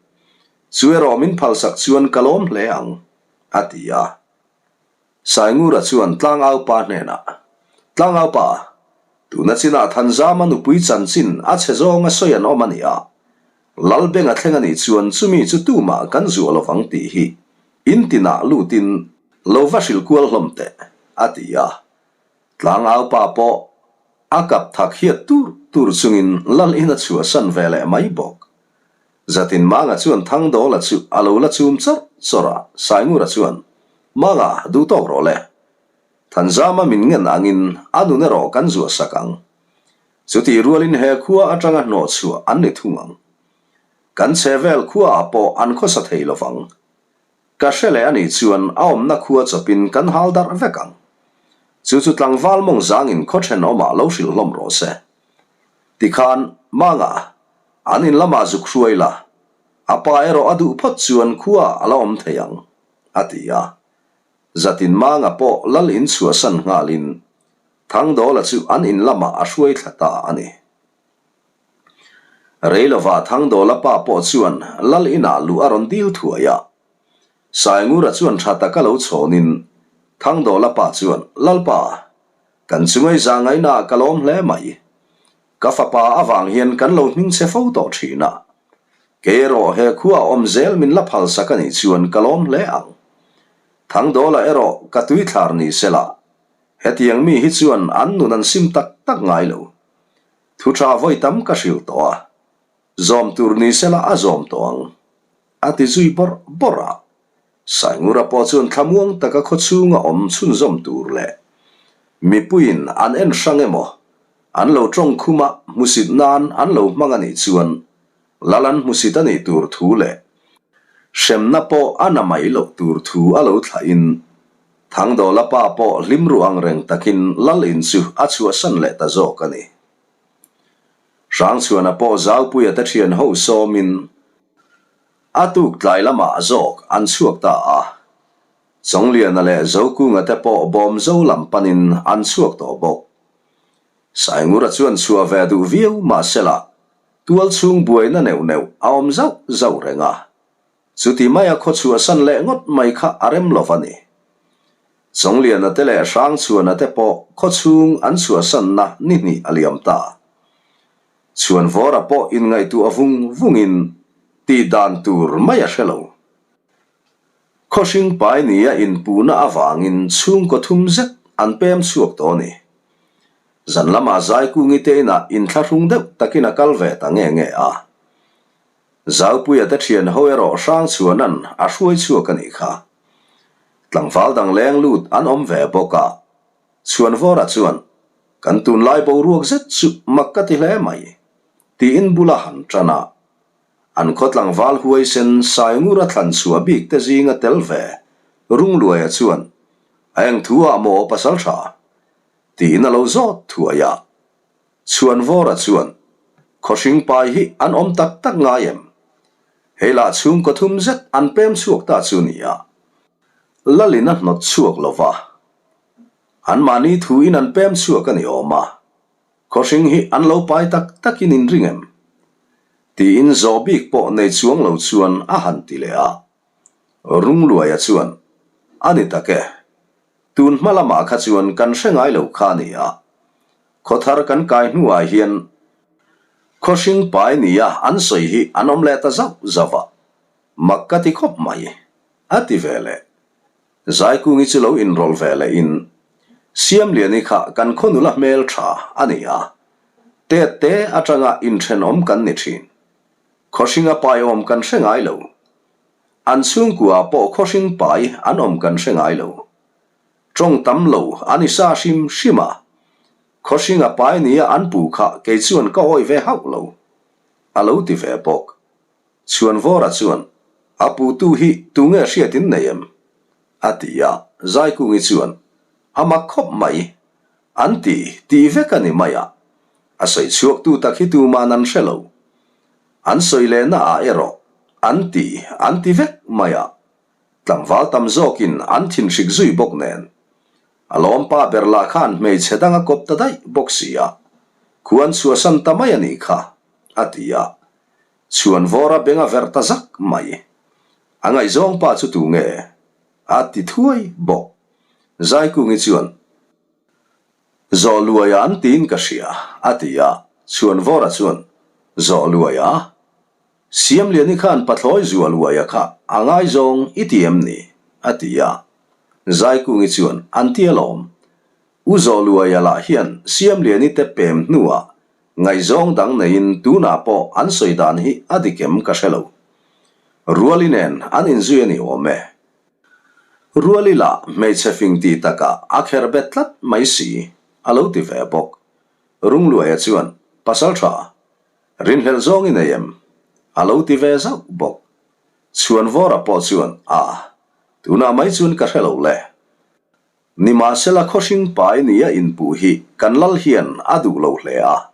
Chu erawh min phalsak chuan ka lawm hle ang, a ti a. Saingura chuan Tlangaupa hnenah, Tlangaupa, tuna chinah Thanzama nupui chanchin a chhe zawnga sawi an awm a ni a, Lalbenga thleng a nih chuan chumi chu tumah kan zuah lovang tih hi in tinah lutin lo va hrilh kual hlawm teh, a ti a. Tlangaupa pawh a kap thak hiat tur tur chungin Lal in a chhuahsan ve leh mai bawk. Zatin Manga chuan Thangdawla chu a lo la chum chawrh chawrh a, Saingura chuan, Manga, duh tawk rawh le. Thanzama min ngen angin a nun erawh kan zuah sak ang. Chutih rualin he khua atanga hnawh chhuah an ni thung ang. Kan chhe vel khuaah pawh an khawsa thei lovang. Ka hre leh a nih chuan a awmna khua chawpin kan hal darh vek ang. Chu chu tlangval mawng zangin khaw thenawmah lo hrilh hlawm rawh se. Tikhan, Manga, an in lamah zuk hruai la, a pa erawh a duh phawt chuan khuaah a la awm thei ang, a ti a. Zatin Manga pawh lal in chhuahsan nghalin Thangdawla chu an in lamah a hruai thla ta a ni. Reilova Thangdawla pa pawh chuan lal inah luh a rawn dil thuai a. Saingura chuan tha taka lo chhawnin. Thangdawla pa chuan, Lalpa, kan chungai za ngaihnaah ka lawm hle mai. Ka fapa avang hian kan lo hmingchhe fo tawh thin a. Kei erawh he khua awm zel min la phalsak a nih chuan ka lawm hle ang. Thangdawla erawh ka tuithlar ni sela, hetiang mi hi chuan an nun an sim tak tak ngai lo. Thu tha vawi tam ka hrilh tawh a, zawm tur ni sela a zawm tawh ang, a ti zui bawrh bawrh a. Saingura pawh chuan thlamuang taka khawchhunga awm chhunzawm tur leh mipuiin an en hrang emaw, an lo tawng khum a, hmusit nan an lo hmang a nih chuan lal an hmusit a nih tur thu leh hremna pawh a na mai loh tur thu a lo thlahin Thangdawla pa pawh hlim ruh ang reng takin lal in chu a chhuahsan leh ta zawk a ni. Hrangchhuana pawh Zaupuia te thian ho sawmin A tuk tlai lamah zawk an chhuak ta a, Chawngliana leh Zokunga te pawh Bawmzo lam panin an chhuak tawh bawk. Saingura chuan chhuah ve duh viau mahsela tual chhung buaina neuh neuh a awm zauh zauh reng a, chuti maia khaw chhuahsan leh ngawt mai kha a rem lo va ni. Chawngliana te leh Hrangchhuana te pawh khaw chhung an chhuahsanna ni hnih a liam ta. Chhuanvawra pawh inngaihtuah vung vungin tih dan tur mai a hre lo. Khawhring pai nia inpuhna avangin chhungkaw thum zet an pem chhuak tawh a ni. Zan lamah Zaikungi te inah inthlahrung deuh takin a kal ve ta nge nge a. Zaupuia te thian ho erawh Hrangchhuana'n a hruai chhuak a nih kha. Tlangval dang leng lut an awm ve bawk a. Chhuanvawra chuan, Kan tunlai boruak zet chu mak ka ti hle mai, tiin bula han tan a. An khaw tlangval huaisen Saingura thlan chhuah bik te zinga tel ve Rungluaia chuan, A eng thu ah maw pasal tha? tiin a lo zawt thuai a. Chhuanvawra chuan, Khawhring pai hi an awm tak tak ngai em? Hei lah chhungkaw thum zet an pem chhuak ta chu nia. Lalin a hnawt chhuak lo va. Anmahni thuin an pem chhuak a ni awm a, khawhring hi an lo pai tak takin in ring em? Tiin zawh bik pawh nei chuang lo chuan a han ti leh a. Rungluaia chuan, A ni tak e, tun hma lamah kha chuan kan hre ngai lo kha a ni a, khawthar kan kai hnuah hian khawhring pai nia an sawi hi an awm leh ta zauh zauh a, mak ka ti khawp mai, a ti ve leh. Zaikungi chu lo inrawlh ve leh in, Siamliani kha kan khaw nula hmel tha a ni a, tet te atanga inthenawm kan ni thin. Khawhringa pai awm kan hre ngai lo. An chhungkua pawh khawhring pai an awm kan hre ngai lo. Tawng tam lo a ni sa hrim hrim a, khawhringa pai nia an pu kha kei chuan ka awih ve hauh lo, a lo ti ve bawk. Chhuanvawra chuan, A putu hi tunge hriat in nei em? a ti a, Zaikungi chuan, A mak khawp mai, an ti tih vek a ni mai a, a sawi chhuaktu tak hi tuman an hre lo. An sawi lehna ah erawh an ti an ti vek mai a, tlangval tam zawkin an thinhrik zui bawk nen. A lawmpa ber lah khan hmeichhe dang a kawp ta daih bawk si a, khuan chhuahsan ta mai a nih kha, a ti a. Chhuanvawra beng a verh ta zak mai. A ngaihzawng pa chu tu nge? A ti thuai bawk. Zaikungi chuan, Zawhluaia an tiin ka hria, a ti a. Chhuanvawra chuan, Zawhluaia? Siamliani khan pathlawi Zualuaia kha a ngaizawng i ti em ni? a ti a. Zaikungi chuan, An ti alawm. U Zawhluaia lah hian Siamliani te pem hnuah Ngaihzawng dang neiin tunah pawh an sawi dan hi a dik em ka hre lo. Ruali nen an inzui a ni awm e. Ruali lah hmeichhe fing tih takah a kher bet tlat mai si, a lo ti ve bawk. Rungluaia chuan, Pasal tha, rinhlelh zawng i nei em? a lo ti ve zauh bawk. Chhuanvawra pawh chuan, A, tunah mai chuan ka hre lo le. Nimahsela khawhring pai nia inpuh hi kan lal hian a duh lo hle a,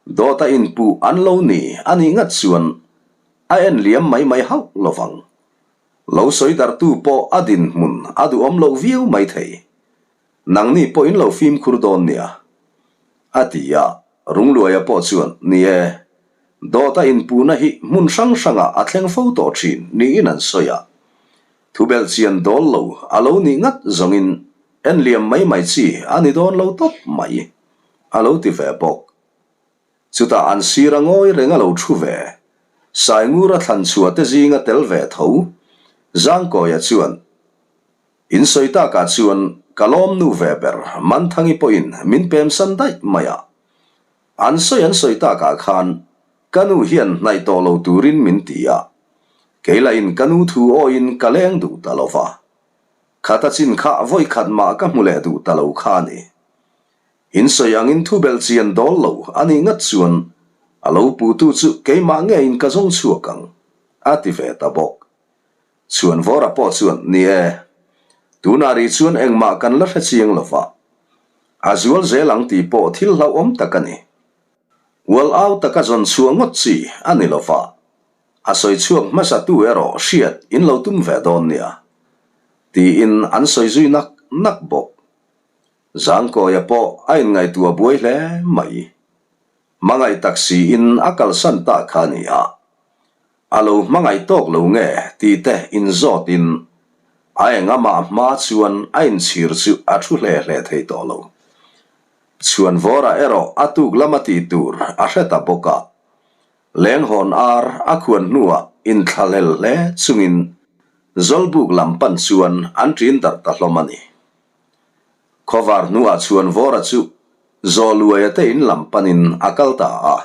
dawta inpuh an lo ni a nih ngat chuan a en liam mai mai hauh lo vang. Lo sawi darhtu pawh a dinhmun a duhawm loh viau mai thei. Nangni pawh in lo fimkhur dawn nia. A ti a, Rungluaia pawh chuan, Ni e, dawta inpuhna hi hmun hrang hrangah a thleng fo tawh thin niin an sawi a. Thubelh chian dawl lo a lo nih ngat zawngin. En liam mai mai chi a ni dawn lo tawp mai, a lo ti ve bawk. Chutah an sir a ngawi reng a lo thu ve. Saingura thlan chhuah te zinga tel ve tho. Zangkawia chuan, In sawi takah chuan ka lawm nu ve ber Manthangi pawhin min pemsan daih mai a. An sawi an sawi takah khan ka nu hian hnaih tawh lo turin min ti a. Kei lahin ka nu thu awiin ka leng duh ta lo va. Khata chin kha vawi khat mah ka hmu leh duh ta lo kha a ni. In sawi angin thu belh chian dawl lo a nih ngat chuan a lo puhtu chu keimah ngeiin ka zawng chhuak ang, a ti ve ta bawk. Chhuanvawra pawh chuan, Ni e, tunah rih chuan engmah kan la hre chiang lo va, a zual zel ang tih pawh thil hlauhawm tak a ni. Ual au taka zawn chhuah ngawt chi a ni lo va, a sawi chhuak hmasatu erawh hriat in lo tum ve dawn nia, tiin an sawi zui nak nak bawk. Zangkawia pawh a inngaihtuah buai hle mai. Hmangaih tak siin a kalsan ta kha a ni a. A lo hmangaih tawk lo nge tih te inzawtin a eng amah hma chuan a inchhir chu a thu hle hle thei tawh lo. Chhuanvawra erawh a tuk lama tih tur a hre ta bawk a. Lenghawn ar a khuan hnuah inthlahlel hle chungin Zawlbuk lam pan chuan an ṭin darh ta hlawm a ni. Khawvar hnuah Chhuanvawra chu Zawhluaia te in lam panin a kal ta a.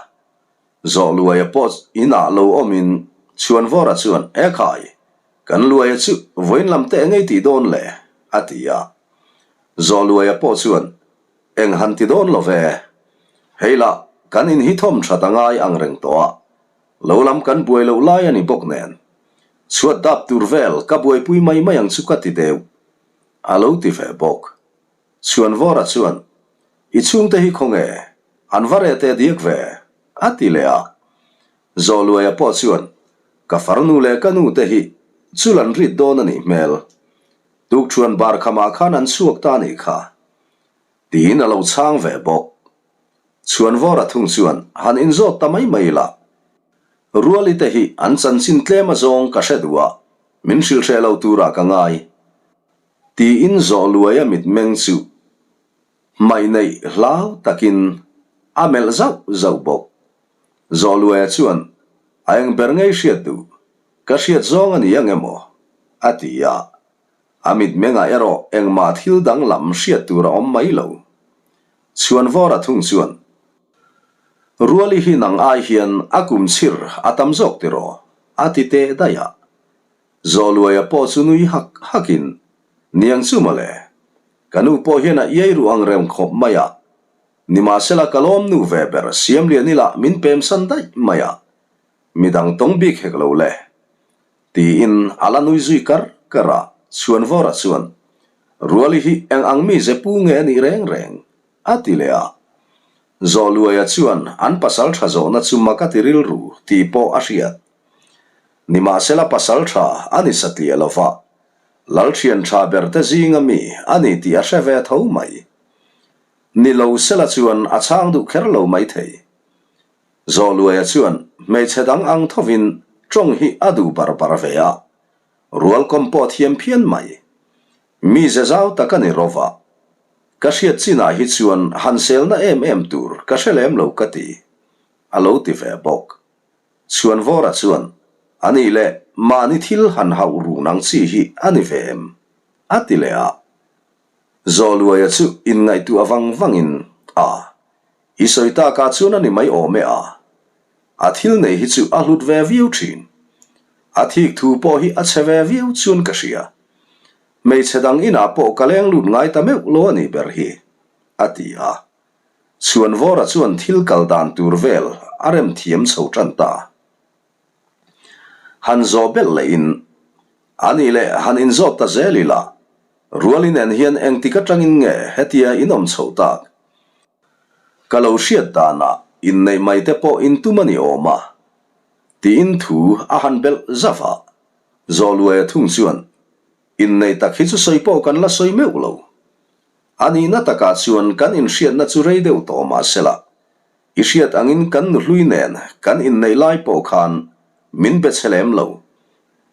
Zawhluaia pawh inah lo awmin Chhuanvawra chuan, E khai, kan luaia chu vawiin lam te engei tih dawn le? a ti a. Zawhluaia pawh chuan, Eng han ti dawn lo ve. Hei lah, kan in hi thawm that a ngai ang reng tawh a, lo lam kan buai loh lai a ni bawk nen. Chhuat dap tur vel ka buaipui mai mai ang chu ka ti deuh. A lo ti ve bawk. Chhuanvawra chuan, I chhungte hi khawnge? An va reh teh diak ve? a ti leh a. Zawhluaia pawh chuan, Ka farnu leh ka nu te hi chul an rit dawn a nih hmel. Tukṭhuan bar khamah khan an chhuak ta a nih kha. Tiin a lo chhang ve bawk. Chhuanvawra thung chuan, Han inzawt ta mai mai la. Ruali te hi an chanchin tlem azawng ka hre duh a, min hrilh hreh lo turah ka ngai. Tiin Zawhluaia mitmeng chu hmaih neih hlau takin a melh zauh zauh bawk. Zawhluaia chuan, A eng ber ngei hriat duh? Ka hriat zawng a ni ang em aw? a ti a. A mitmengah erawh engmah thil danglam hriat tur a awm mai lo. Chhuanvawra thung chuan, Ruali hi nang ai hian a kum chhir a tam zawk tiraw? a ti teh daih a. Zawhluaia pawh chu nui hak hakin, Niang chu mawle, ka nu pawh hian a iai ruh ang reng khawp mai a, nimahsela ka lawm nu ve ber Siamlian ila min pemsan daih mai a, midang tawng bik hek lo le. Tiin a la nui zui kar kar a, Chhuanvawra chuan, Ruali hi eng ang mi ze pu nge a nih reng reng? a ti leh a. Zawhluaia chuan an pasal tha zawhna chu mak a ti rilru tih pawh a hriat. Nimahsela pasal tha a ni satliah lo va, Lalthian tha ber te zinga mi a ni tih a hre ve tho mai. Ni lo sela chuan a chhang duh kher lo maithei. Zawhluaia chuan hmeichhe dang ang thovin tawng hi a duh bar bar ve a, rualkawm pawh thiam phian mai. Mi ze zau tak a ni ro va. Ka hriat chinah hi chuan han selna em em tur ka hre lem lo ka ti, a lo ti ve bawk. Chhuanvawra chuan, A nih leh, mahni thil han hauh run ang chi hi a ni ve em? a ti leh a. Zawhluaia chu inngaihtuah vang vangin, A, i sawi takah chuan a ni mai awm e a. A thil nei hi chu a hlut ve viau thin. A thik thu pawh hi a chhe ve viau chuan ka hria. Hmeichhe dang inah pawh ka leng lut ngai ta meuh lo a nih ber hi, a ti a. Chhuanvawra chuan thil kal dan tur vel a rem thiam chho tan ta. Han zawh belh lehin, A nih leh han inzawt ta zel ila, Ruali nen hian engtik atangin nge hetia in awm chho tak? Ka lo hriat danah inneih mai te pawh in tum a ni awm a, tiin thu a han belh zauh a. Zawhluaia thung chuan, Inneih tak hi chu sawi pawh kan la sawi meuh lo. A nihna takah chuan kan inhriatna chu rei deuh tawh mah sela, i hriat angin kan nuhlui nen kan inneih lai pawh khan min be che lem lo.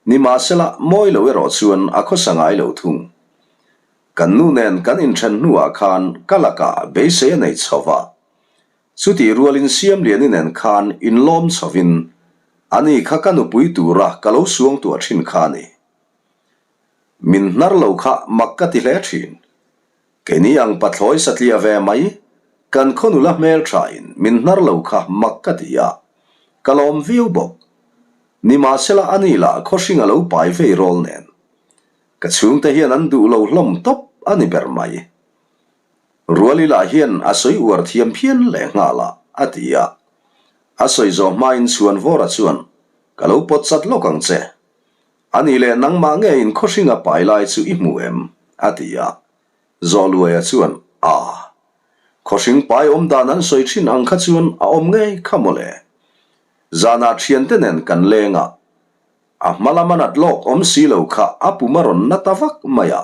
Nimahsela, mawi lo erawh chuan a khawsa ngai lo thung. Kan nu nen kan inthen hnuah khan ka lakah beisei a nei chho va. Chutih rualin Siamliani nen khan inlawm chhovin ani kha ka nupui tura ka lo suangtuah thin kha a ni. Min hnar lo kha mak ka ti hle thin. Keini ang pathlawi satliah ve mai, kan khaw nula hmelthain min hnar lo kha mak ka ti a, ka lawm viau bawk. Nimahsela ani lah khawhring a lo pai vei rawl nen. Ka chhungte hian an duh lo hlawm tawp a ni ber mai. Ruali lah hian a sawi uar thiam phian leh nghal a, a ti a. A sawi zawh hmain Chhuanvawra chuan, Ka lo pawt chat lawk ang che. A nih leh nangmah nge in khawhringa pai lai chu i hmu em? a ti a. Zawhluaia chuan, A. Khawhring pai awm dan an sawi thin ang kha chuan a awm ngei kha mawle. Zanah thiante nen kan leng a. A hma lama nat lawk awm si lo kha a pum a rawn na ta vak mai a.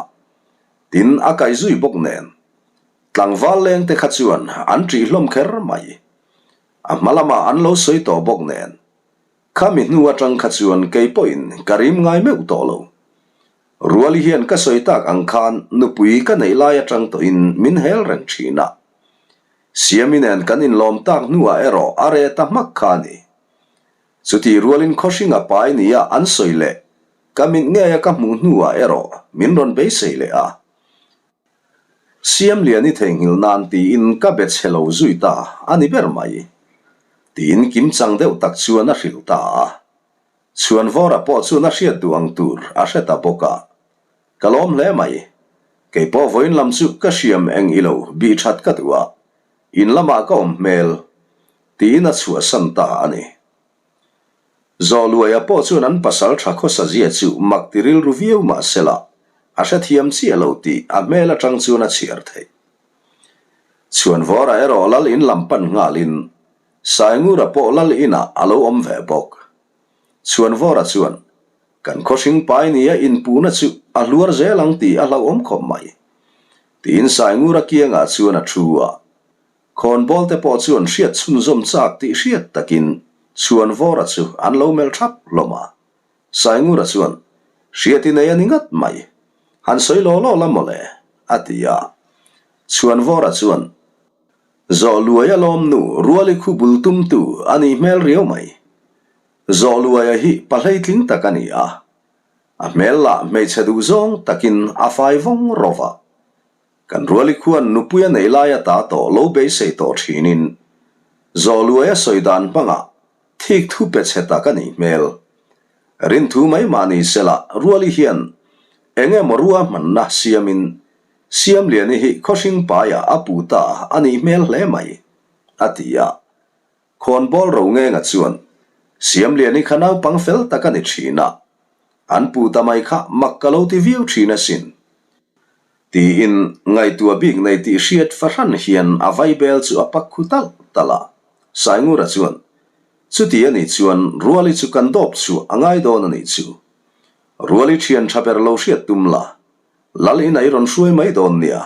Tin, a kaih zui bawk nen. Tlangval leng te kha chuan an ṭih hlawm kher mai. A hma lamah an lo sawi tawh bawk nen. Khami hnu atang kha chuan kei pawhin ka rim ngai meuh tawh lo. Ruali hian ka sawi tak ang khan nupui ka neih lai atang tawhin min hel reng thin a. Siami nen kan inlawm tak hnuah erawh a reh ta hmak kha a ni. Chutih rualin khawhringa pai nia an sawi leh ka mit ngeia ka hmuh hnuah erawh min rawn beisei leh a. Siamliani theihnghilh nan tiin ka be chhe lo zui ta a ni ber mai. Tiin kimchang deuh tak chuan a hrilh ta a. Chhuanvawra pawh chuan a hriat duh ang tur a hre ta bawk a. Ka lawm hle mai. Kei pawh vawiin lam chu ka hriam eng i lo bih that ka duh a, in lamah ka awm hmel tiin a chhuahsan ta a ni. Zawhluaia pawh chuan an pasal tha khawsa zia chu mak ti rilru viau mah sela, a hrethiam chiah lo tih a hmel atang chuan a chhiar theih. Chhuanvawra erawh lal in lam pan nghalin Saingura pawh lal inah a lo awm ve bawk. Chhuanvawra chuan, Kan khawhring pai nia inpuhna chu a hluar zel ang tih a hlauhawm khawp mai. Tiin Saingura kiangah chuan a thu a. Khawnbawl te pawh chuan hriat chhunzawm chak tih hriat takin Chhuanvawra chu an lo melh thap hlawm a. Saingura chuan, Hriat i nei a ni ngat mai. Han sawi law law la mawle, a ti a. Chhuanvawra chuan, Zawhluai a lawmnu Ruali khu bul tumtu a nih hmel riau mai. Zawhluaia hi pa hleitling tak a ni a. A hmel lah hmeichhe duhzawng takin a fai vawng rawh a. Kan Ruali khuan nupui a nei lai ata tawh lo beisei tawh thinin Zawhluaia sawi dan hmangah thik thu pe chhe tak a nih hmel. Rinthu mai mah ni sela Ruali hian eng emaw ruahmanna siamin Siamliani hi khawhring paiah a puh ta a nih hmel hle mai, a ti a. Khawnbawl Rongenga chuan, Siamliani kha naupang fel tak a ni thin a, an puh ta mai kha mak ka lo ti viau thin asin. Tiin ngaihtuah bik nei tih hriat fahran hian a vaibel chu a pak khu talh talh a. Saingura chuan, Chuti a nih chuan Ruali chu kan dawp chhuah a ngai dawn a nih chu. Ruali thian tha ber lo hriat tum la, Lal in a i rawn hruai mai dawn nia,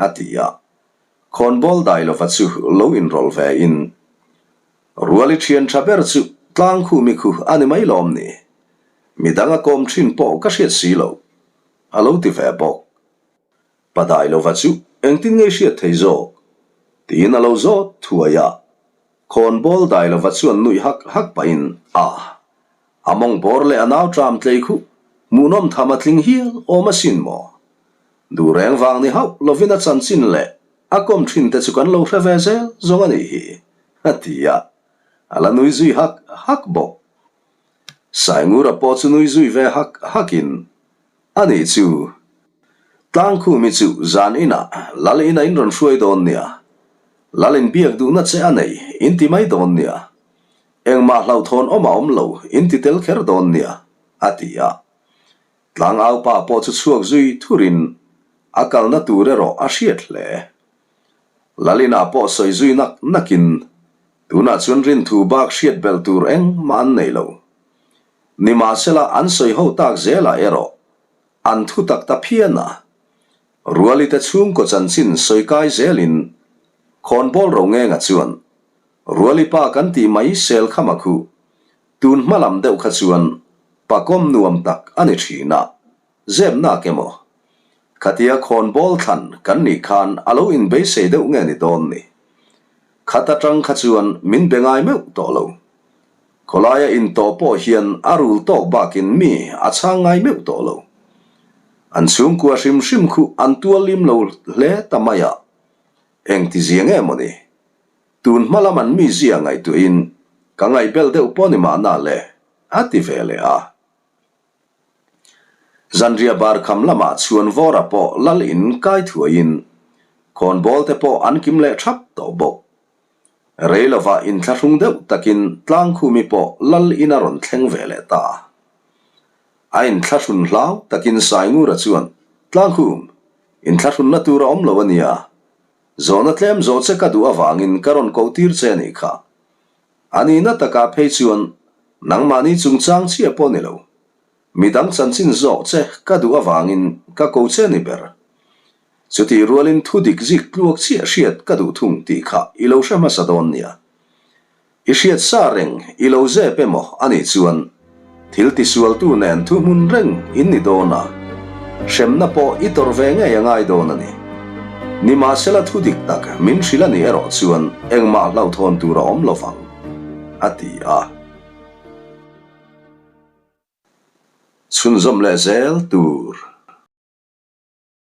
a ti a. Khawnbawl dai lova chu lo inrawlh ve in, Ruali thian tha ber chu Tlangkhumi khu a ni mai lawm ni? Midang a kawm thin pawh ka hriat si lo, a lo ti ve bawk. Pa dai lova chu engtin nge i hriat thei zawk? tiin a lo zawt thuai a. Khawnbawl dai lova chuan nuih hak hak pahin, A! A mawng bawr leh a nau tram tlei khuh hmuhnawm tham a tling hial awm asin maw? Duh reng vang ni hauh lovin a chanchin leh a kawm thin te chu kan lo hre ve zel zawng a nih hi, a ti a, a la nui zui hak hak bawk. Saingura pawh chu nui zui ve hak hakin, A nih chu, Tlangkhumi chu zan inah Lal ina in rawn hruai dawn nia, Lal in biak duhna che a nei in ti mai dawn nia, engmah hlauhthawn awm a awm lo in ti tel kher dawn nia, a ti a. Tlangau pa pawh chu chhuak zui thurin a kalna tur erawh a hriat hle. Lalina pawh sawi zui nak nakin tunah chuan rinthu bak hriat belh tur engmah an nei lo. Nimahsela an sawi ho tak zelah erawh an thu tak ta phian a. Rualite chhungkaw chanchin sawi kai zelin Khawnbawl Rongenga chuan Ruali pa kan tih mai sel kha makhu Tun hma lam deuh kha chuan pakawm nuam tak a ni thin a, zep nak emaw? Khatia khawnbawl thlan kan nih khan a lo inbeisei deuh nge ni dawn ni? Khat atang kha chuan min be ngai meuh tawh lo. Khawlaia intawh pawh hian a rul tawk bakin mi a chhang ngai meuh tawh lo. An chhungkua hrim hrim khu an tuallim lo hle ta mai a, engti zia nge maw ni? Tun hma lam an mi zia ngaihtuahin ka ngaihbel deuh pawh ni mahna le, a ti ve leh a. Zanriah bar kham lamah chhuan vawra pawh lal in kai thuaiin khawnbawl te pawh an kim leh thap tawh bawk. Rei lovah inthlahrung deuh takin Tlangkhumi pawh lal in a rawn thleng ve leh ta. A inthlahrun hlau takin Saingura chuan, Tlangkhum, inthlahrunna tur a awm lo a nia. Zawhna tlem zawh che ka duh avangin ka rawn koh tir che a nih kha. A nihna takah phei chuan nangmahni chungchang chiah pawh ni lo. Midang chanchin zawk che ka duh avangin ka ko che ni ber. Chutih rualin thu dik zik tluak chiah hriat ka duh thung tih kha i lo hre hmasa dawn nia. I hriat sa reng i lo zep emaw a nih chuan Thil tisualtu nen thuhmun reng in ni dawn a, hremna pawh i tawrh ve ngei a ngai dawn a ni. Nimahsela thu dik tak min hrilh a nih erawh chuan engmah hlauhthawn tur a awm lo vang, a ti a. Chhunzawm leh zel tur.